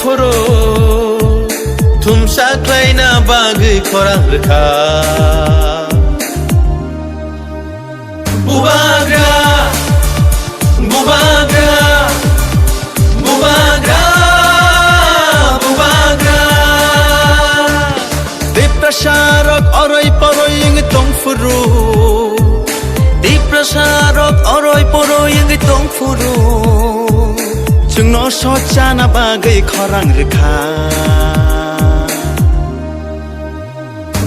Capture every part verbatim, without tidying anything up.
Phuru thumsa khlaina bagwi khorang rwkha. Bubagra, bubagra, bubagra, bubagra. Tiprasa rok oroi poroi wngwi tong phuru. Tiprasa rok oroi poroi wngwi tong phuru. Chwngno sochana bagwi khorang rwkha.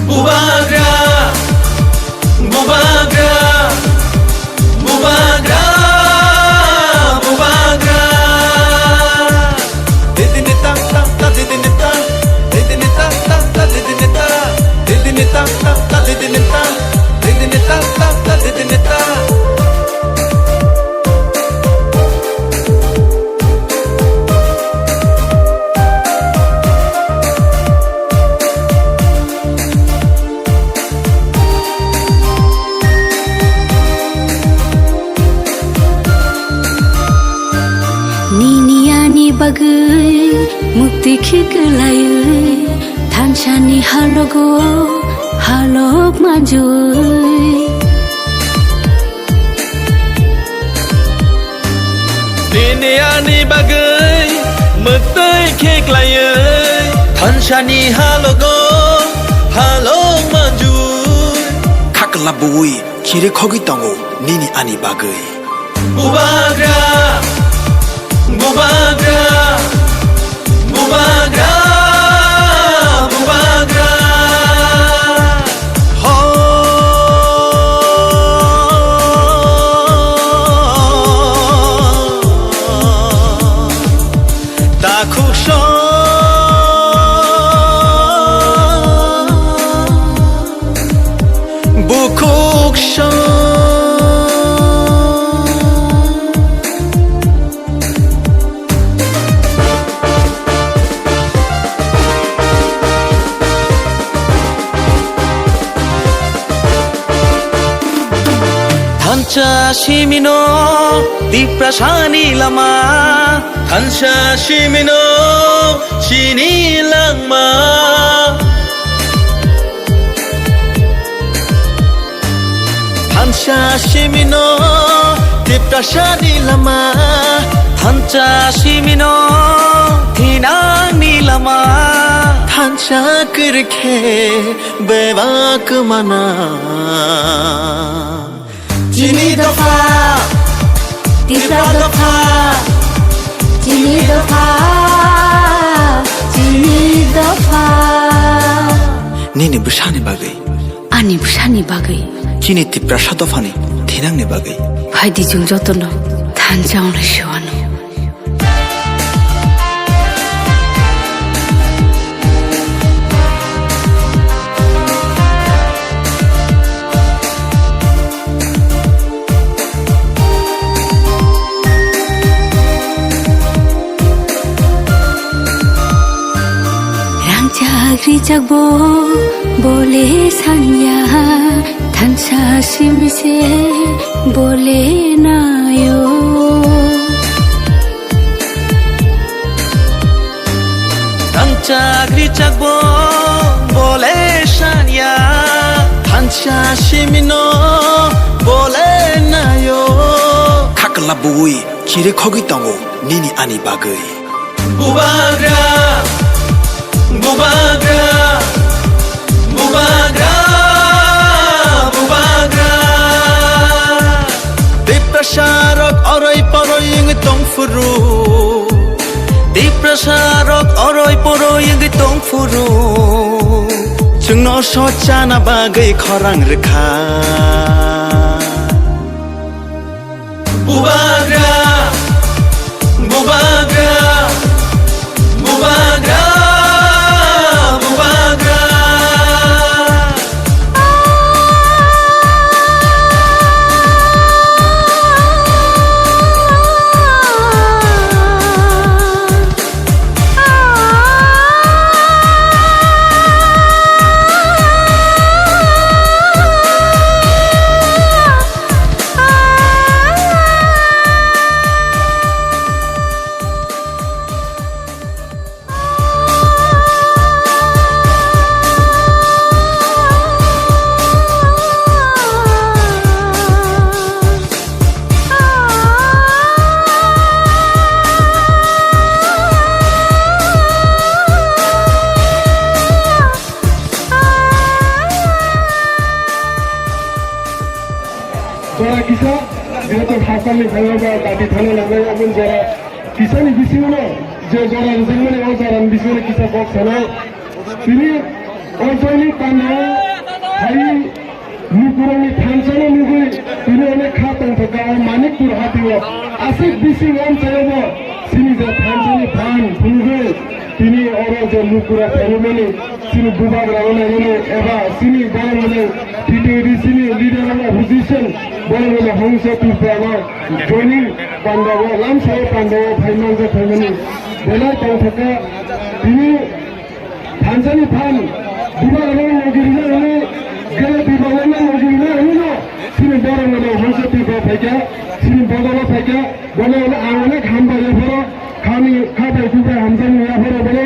Bubagra, bubagra, bubagra, bubagra. Didini ta ta ta, didini ta, didini ta ta ta, didini ta, didini ta ta ta, didini ta, didini ta ta ta, didini ta. Nini ani bagwi mukti khiklaiwi thansani halogo halok manjui. Nini ani bagwi mwktwi khiklaiwi thansani halogo halok manjui. Khakla buwi chiri khogwi tongo nini ani bagwi. Bubagra, bubagra, bubagra, bubagra. Ho. Takhuk song, bukhuk song. Thansa simino Tiprasani lama, thansa simino chini langma. Thansa simino Tiprasani lama, thansa simino thinangni lama. Thansa kwrwikhe bebak mana. Chini dopha, Tipra dopha, chini dopha, chini dopha. Nini bwsani bagwi. Ani bwsani bagwi. Chini Tiprasa dophani thinangni bagwi. Phaidi chwng jotono thansa wnwi se anw. Rangchak rijak bo bole sanya, thansa simse bole nayo. Rangchak rijak bo bole sanya, thansa simino bole nayo. Khakla buwi chiri khogwi tongo nini ani bagwi. Bubagra, bubagra, bubagra, bubagra. Tiprasa rok oroi poroi wngwi tong phuru. Tiprasa rok oroi poroi wngwi tong phuru. Chwngno sochana bagwi khorang rwkha. Bubagra, bubagra, bubagra, bubagra. Jehetu Assam ni phaio ba dati thani nangnai, aboni jora kisani bisingo je jora rijak mani, o jora ni bisingo kisa kok sanai. Tini o joini panda hai lukurokni thansa no nugwi tini onek kha tongthokha o Manikpur hatio. Aswk bising amchaio bo chini je thansa ni phan phunugwi tini oro je lukurok phaimani chini bubagrano naimani eba chini borok mwnai T T A D C ni leader of opposition borok mwnai Hongsa Tripura no joining pandao lamsao pandao phaimanjak phaimani belai tongthokha tini thansani phan bubagrano logi rina hwnwi gele bubagrano logi rina hwnwi no chini borok mwnai Hongsa Tripura phaikha chini bodolo phaikha bono ang onek hambai yaphoro khani khabai kubai hamjakmung yaphoro bono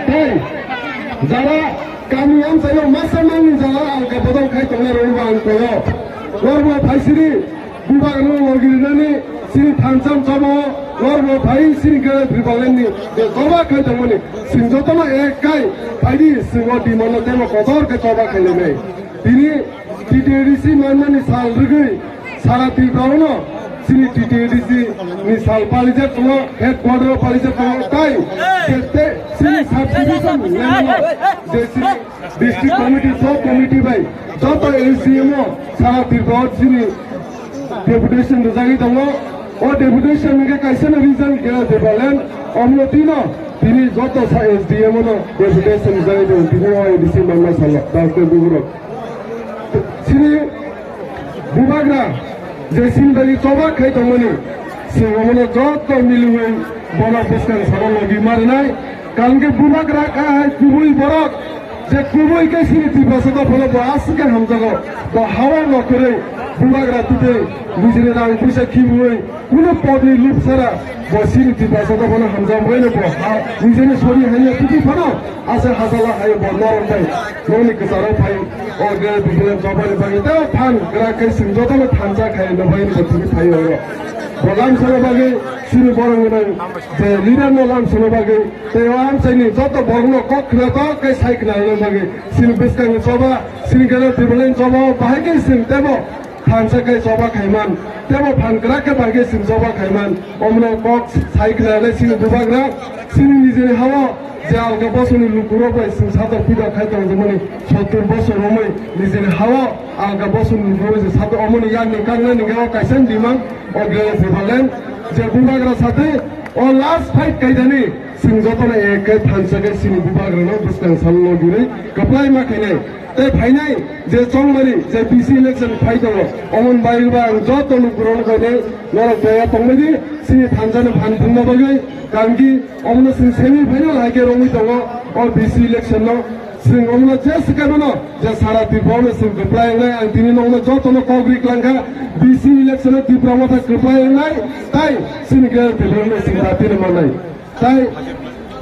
tei jara kami amchaio masa mangni jara alka bodol khai tongnai rokno ang koyo. Warbo phaisiri bubagrano logi rinani sini thansam chobo warbo phai sini gere Tripura ni je choba khai tongmani sing jotono ek kai phaidi singo dimano temo kotor khe choba khai lenai. Tini T T A D C manmani sal rwgwi sara Tripura-o no chini T T A D C ni sal palijak tongo, headquarter-o palijak tongo, tai je te chini subdivision level-o je chini district committee, sub committee bai joto A C M-o sara Tripura-o chini deputation rwjagwi tongo. O deputation hwnkhe kaisa no result gera Tipraland, omno tino tini joto sa S D M-o no deputation rwjagwi tongo, tini o A D C manma salo, Doctor Buburo. Chini bubagra je chini bagwi choba khai tongmani, chwng omono joto miliwi bono bwskang sabo logi ma rwnai. Karon khe bubagra kha hai kubui borok, je kubui khe chini Tiprasa dophano bo aswk khe hamjago. Bo hawa no kwrwi bubagra tubui nijini rang puisa khibiui kuno podni lub sara bo chini Tiprasa dophano hamjak bai no bo ha nijini sori haiya tubui phano ase hajala hai bo norom bai nokni kwcharo phai o gere bikile jobani bagwi tei o phan gra khe chwng jotono thansa khai no bai no tini phai o. Bo lamsano bagwi chini borok gwnang je leader no lamsano bagwi tei o amchaini joto borokno kok khna tok khe sai khna rwna bagwi chini bwskango choba, chini gana Tipraland choba o bahai khe chwng teibo thansa khe choba khaiman, teibo phan kwrak khe bahai khe chwng choba khaiman. Omno kok sai khna le chini bubagra, chini nijini hao je alga bosongni lukurok bai chwng satok pitok khai tongjakmani sottur bosor romwi nijini hao alga bosongni lukurok je satok omoni yakni kangnani gao kaisa dimang o gana Tipraland je bubagra satwi o last fight kaidani. Chwng jotono ek khe thansa khe chini bubagrano bwskang salo loginwi kwplai ma khainai. Tei phainai je chongmani je B C election phai tongo, omon bai ba ang joto lukurokno khainai norok beya tongmani chini thansani phan phungna bagwi. Karon khe omono chwng semi final hai khe romwi tongo o B C election no. Chwng omono je swkang mano je sara Tripura no chwng kwplai wngnai, ang tini nokno jotono kok ri klang kha, B C election o Tripura motha kwplai wngnai, tai chini khe Tripura no chwng dati rw mannai. Tai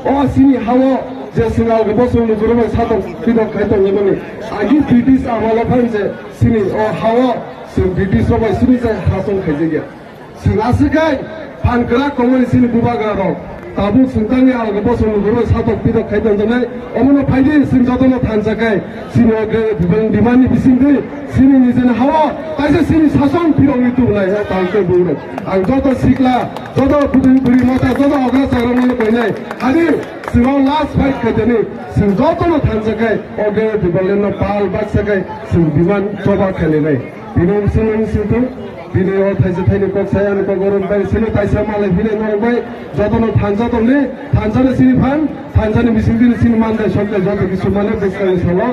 o chini hao je chwng alga bosong ni guru bai satok pidok khai tong mani. Agi British amalo phan je chini o hao chwng British rok bai chini je hasong khai jagya. Chwng aswk khai phan kwrak tongmani chini bubagra rok. Tabuk chwng tangni alga bosong ni guru bai satok pidok khai tong jaknai. Omono phaidi chwng jotono thansa khai chini o gre bibang dimani bisingtwi chini nijini hao kaisa chini sason phirogwi tubunai o tangkhe bugrok. Ang joto sikla, joto bwrwi bwrwi mata, joto okra chakrokno koinai. Hadi chwng o last fight khaitani chwng jotono thansa khai o gre bibang no pal baksa khai chwng biman choba khailainai. Bini bisingtwi singthung. Bini o thaisa thaini kok saya ni kok goron bai sini taisa malai bini norok bai jotono thansa tongni thansa ni sini phan thansa ni bising bini sini mandai sokya joto kisu mane bwskang ni salo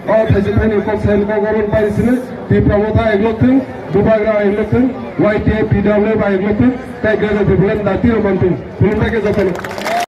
o thaisa thaini kok saya ni kok goron bai sini Tipra motha eglok thung, bubagra eglok thung, Y T A P W bai eglok thung, tai gana Tipraland dati rok mantung. Khulumbai khe jotono.